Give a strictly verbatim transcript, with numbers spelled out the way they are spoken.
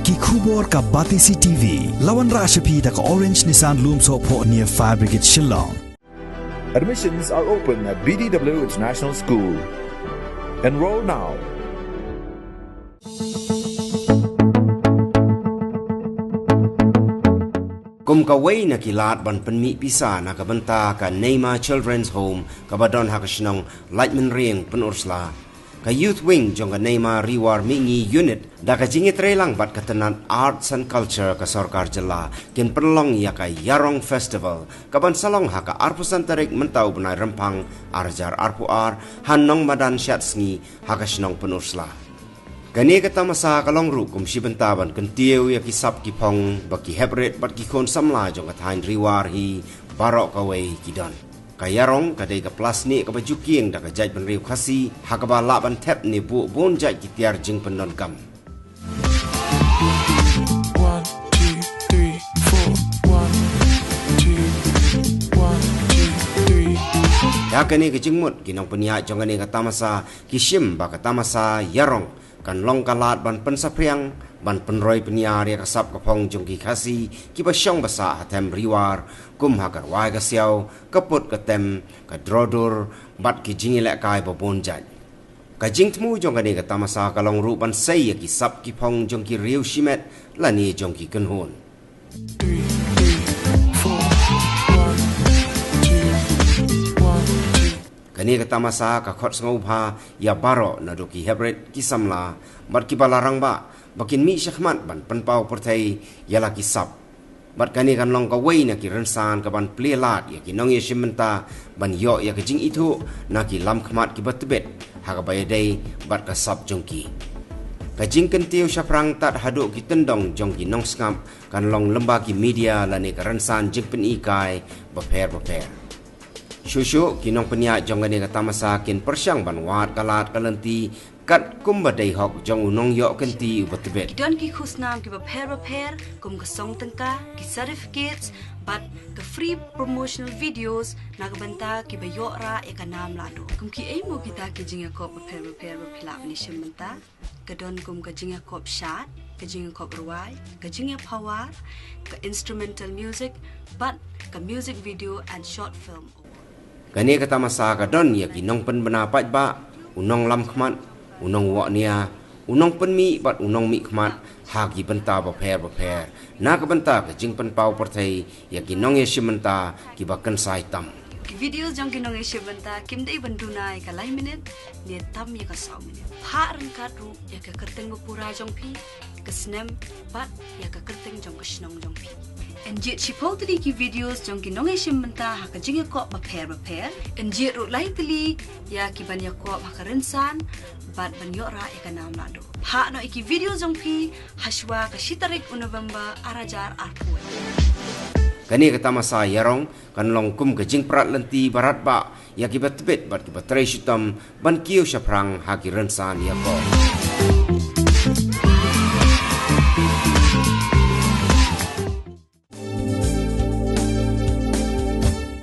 Ki khubor ka Batesi T V. La wanrah sha phi da ka Orange Nissan Lumsohphoh near Fire Brigade Shillong. Admissions are open at B D W International School. Enroll now. Kum kawei na ki lad ban pynmih pisa na ka bynta ka Neima Children's Home kaba don ha ka shnong Laitmynrieng, Pynursla, ka Youth Wing jong ka Neima Ri War Mihngi Unit, da ka jingïatreilang bad ka tnat Arts and Culture ka sorkar jylla, kin pynlong ïa ka Ïarong Festival, kaban sa long ha ka arphew san tarik mynta u bnai Rymphang arhajar arphew ar, ha Nongmadan Shatsngi, ha ka shnong Pynursla. Kane ka tamasa ka long ruh kum shi bynta ban kyntiew ïa ki sap ki phong ba ki heprit bad ki khun samla jong ka thaiñ Ri War hi baroh kawei ki don. Ka Ïarong ka dei ka pla snieh kaba ju kieng da ka jaitbynriew Khasi, ha kaba lah ban thep ne buh bun jait ki tiar jingpyndonkam. One, two, three, four. One, two, one, two, three. Da kane ka jingmut, ki nongpynïaid jong kane ka tamasa ki shim ba ka tamasa Ïarong kan long ka lad ban pynsaphriang, ban pynroi pynïar ïa ka sap ka phong jong ki Khasi kiba shong ba sah ha them Ri War, kum ha ka rwai ka siaw, ka put ka tem, ka drodur, bad ki jingïalehkai ba bun jait. Ka jingthmu jong kane ka tamasa ka long ruh ban sei ïa ki sap ki phong jong ki riew shimet lane jong ki kynhun. Three, three, four. One, two, one, two. Kane ka tamasa ka khot sngewbha ïa baroh, naduh ki heprit, ki samla, bad kiba la rangbah, ba kin mih shakhmat ban pynpaw pyrthei ïa la ki sap. Bad kane kan long kawei na ki rynsan kaban plie lad ïa ki nongïashim bynta ban ïoh ïa ka jingithuh na ki lamkhmat kiba tbit ha kaba ïadei bad ka sap jong ki. Ka jingkyntiew shaphrang tad haduh ki tyndong jong ki nongsngap kan long lyngba ki media lane ka rynsan jingpyni kai bapher bapher. Shuh shuh ki nongpynïaid jong kane ka tamasa kin pyrshang ban wad ka lad ka lynti kat kumba dei hok jong u nongïoh kynti uba tbit. Ki don ki khusnam kiba pher bapher, kum ka song tyngka, ki certificates, bad ka free promotional videos na ka bynta kiba ïoh rah ïa ka nam lahduh. Kum kiei mo kita ki jingïakop bapher bapher ba phi lah ban ïashim bynta? Ka don kum ka jingïakop shad, ka jingïakop rwai, ka jingïaphawar, ka instrumental music, bad ka music video and short film. Kane ka tamasa ka don ïa ki nongpynbna paidbah, u nonglamkhmat, u nongwohnia, u nongpynmih bad u nongmihkhmat ha ki bynta bapher bapher, na ka bynta ka jingpynpaw pyrthei ïa ki nongïashim bynta kiba kynsai tam. Ki video jong ki nongïashim bynta kim dei ban duna ïa ka lai minit ne tam ïa ka saw minit. Phah ryngkat ruh ïa ka kyrteng bapura jong phi, ka snem, bad ïa ka kyrteng jong ka shnong jong phi. Yn jied shiphew tylli ki videos jong ki nongïashim bynta ha ka jingïakop bapher bapher. Yn jied ruh lai tylli ïa ki ban ïakop ha ka rynsan bad ban ïoh rah ïa ka nam lahduh. Phah noh ïa ki video jong phi hashwa ka shi tarik u November arhajar arphew. Kane ka tamasa Ïarong kan long kum ka jingprat lynti ba radbah ïa kiba tbit bad kiba trei shitom ban kiew shaphrang ha ki rynsan ïakop.